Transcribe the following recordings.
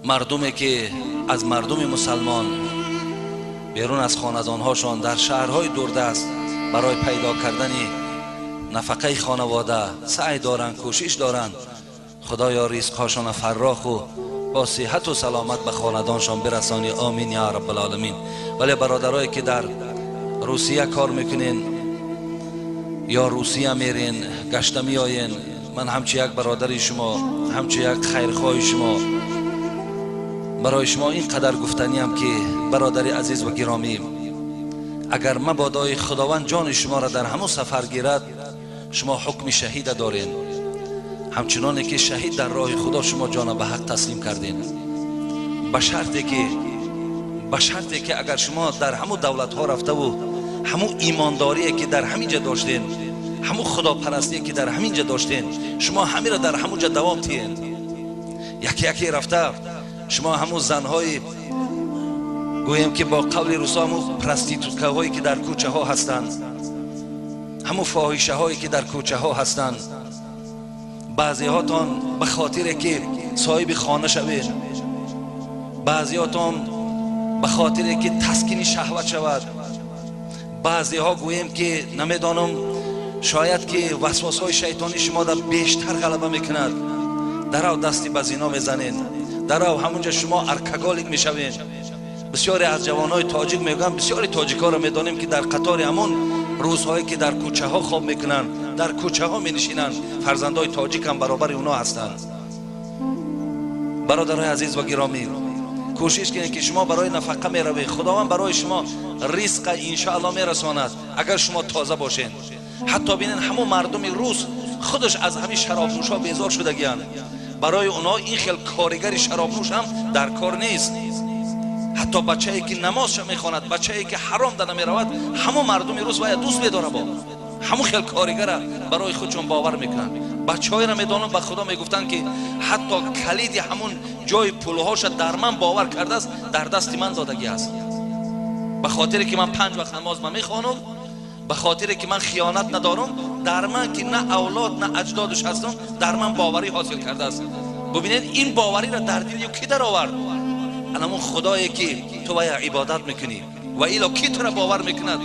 Мардуме ки аз мардуми мусалмон берун аз хонадонҳошон дар шаҳрҳои дурдаст барои пайдо кардани нафақаи хонавода саъй доранд, кӯшиш доранд. Худоё ризқҳошонро фарроху бо сиҳату саломат ба хонадоншон бирасонӣ. Омин я раббалоламин. Вале бародарое ки дар Русия кор мекунен ё Русия мерен, гашта меоен, ман ҳамчу як бародари шумо, ҳамчу як хайрхоҳи шумо барои шумо ин қадар гуфтаниям ки бародари азиз ва гиромӣ, агар мабодои Худованд ҷони шуморо дар ҳамон сафар гирад, шумо ҳукми шаҳида дорен. Ҳамчуноне ки шаҳид дар роҳи Худо шумо ҷона ба ҳақ таслим карден, ба шарте ки агар шумо дар ҳамон давлатҳо рафтаву ҳамон имондорие ки дар ҳамин ҷа доштен, ҳамон худопарастие ки дар ҳамин ҷа доштен, шумо ҳамиро дар ҳамон ҷа давом тиҳен. Яке яке рафта шумо ҳамон занҳои гӯем ки бо қавли русо ҳамон проституткаҳое ки дар кӯчаҳо ҳастанд, ҳамон фоҳишаҳое ки дар кӯчаҳо ҳастанд, баъзеҳотон ба хотире ки соҳиби хона шавед, баъзеҳотон ба хотире ки таскини шаҳват шавад, баъзеҳо гӯем ки намедонам, шояд ки васвасҳои шайтонӣ шумо дар бештар ғалаба мекунад, дарав дасти ба зино мезанед, дарав ҳамунҷа шумо алкоголик мешавед. Бисёре аз ҷавонҳои тоҷик мегӯянд, бисёри тоҷикҳоро медонем ки дар қатори ҳамон рӯзҳое ки дар кӯчаҳо хоб мекунанд, дар кӯчаҳо менишинанд, фарзандҳои тоҷик ҳам баробари онҳо ҳастанд. Бародарои азиз ва гиромӣ, кӯшиш кунед ки шумо барои нафақа меравед, Худованд барои шумо ризқа иншоалло мерасонад агар шумо тоза бошед. Ҳатто бинед ҳамон мардуми рус худаш аз ҳамин шаробнӯшҳо безор шудагианд. Барои онҳо ин хел коригари шаробнӯш ҳам дар кор нест. Ҳатто бачае ки намозша мехонад, бачае ки ҳаром да намеравад, ҳамон мардуми рус вая дӯст медора, бо ҳамон хел коригара барои худшон бовар мекунанд. Бачаҳоеро медонам ба Худо мегуфтанд ки ҳатто калиди ҳамон ҷои пулҳоша дар ман бовар кардааст, дар дасти ман додагӣ аст. Ба хотире ки ман 5 вақт намоз ма мехонам, ба хотире ки ман хиёнат надорам, дар ман ки на авлод на аҷдодаш ҳастам, дар ман боварӣ ҳосил кардааст. Бубинед ин бовариро дар дили ки даровард? Анамон Худое ки ту вая ибодат мекунӣ ва ило ки тура бовар мекунад?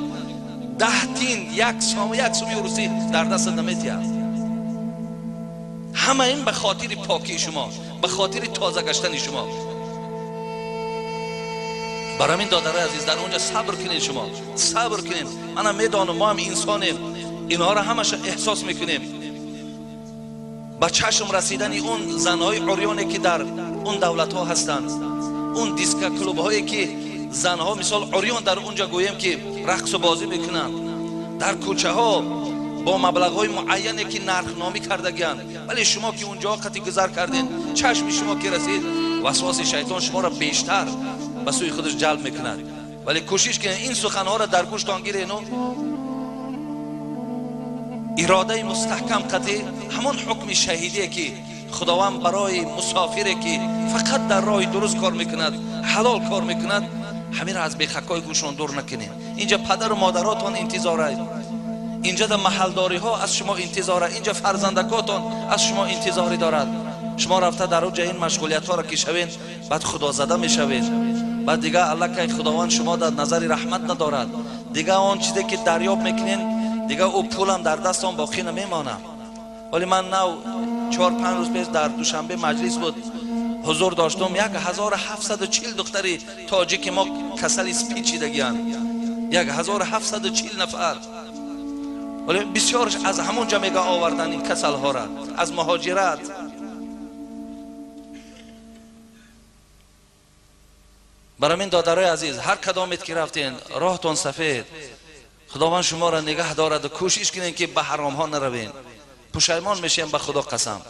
10 тин як суми русӣ дар дастат наметиҳад. Ҳама ин ба хотири покии шумо, ба хотири тоза гаштани шумо. Барои ҳамин додарои азиз, дар онҷа сабр кунед, шумо сабр кунед. Манам медонам, мо ҳам инсонем, инҳоро ҳамаша эҳсос мекунем. Ба чашм расидани он занҳои урёне ки дар он давлатҳо ҳастанд, он дискоклубҳое ки занҳо мисол урён дар онҷа гӯем ки рақсу бозӣ мекунанд, дар кӯчаҳо бо маблағҳои муайяне ки нархномӣ кардагианд, вале шумо ки онҷо қати гузар кардед, чашми шумо ки расид, васваси шайтон шуморо бештар ба сӯи худаш ҷалб мекунад. Вале кӯшиш кунед ин суханҳоро дар гӯштон гирену иродаи мустаҳкам қатӣ ҳамон ҳукми шаҳидие ки Худованд барои мусофире ки фақат дар роҳи дуруст кор мекунад, ҳалол кор мекунад, ҳаминро аз бехакҳои гӯшон дур накунед. Инҷа падару модаротон интизорад, инҷа дар маҳалдориҳо аз шумо интизорад, инҷа фарзандакотон аз шумо интизорӣ дорад. Шумо рафта дар оҷа ин машғулиятҳоро ки шавед, баъд худозада мешавед, баъд дига аллакай Худованд шумо дар назари раҳмат надорад. Дига он чизе ки дарёб мекунед, дига ӯ пулам дар дастон боқӣ намемонад. Вале ман нав 4-5 рӯз пеш дар Душанбе маҷлис буд, ҳузур доштум. 1740 духтари тоҷики мо касали спид шидагианд, 1740 нафар. Вале бисёрш аз ҳамон ҷа мега овардан ин касалҳоро, аз муҳоҷират. Барои ин додарои азиз, ҳар кадомет ки рафтен, роҳтон сафед, Худованд шуморо нигаҳ дорад ва кӯшиш кунед ки ба ҳаромҳо наравед. Пушаймон мешем ба Худо қасам.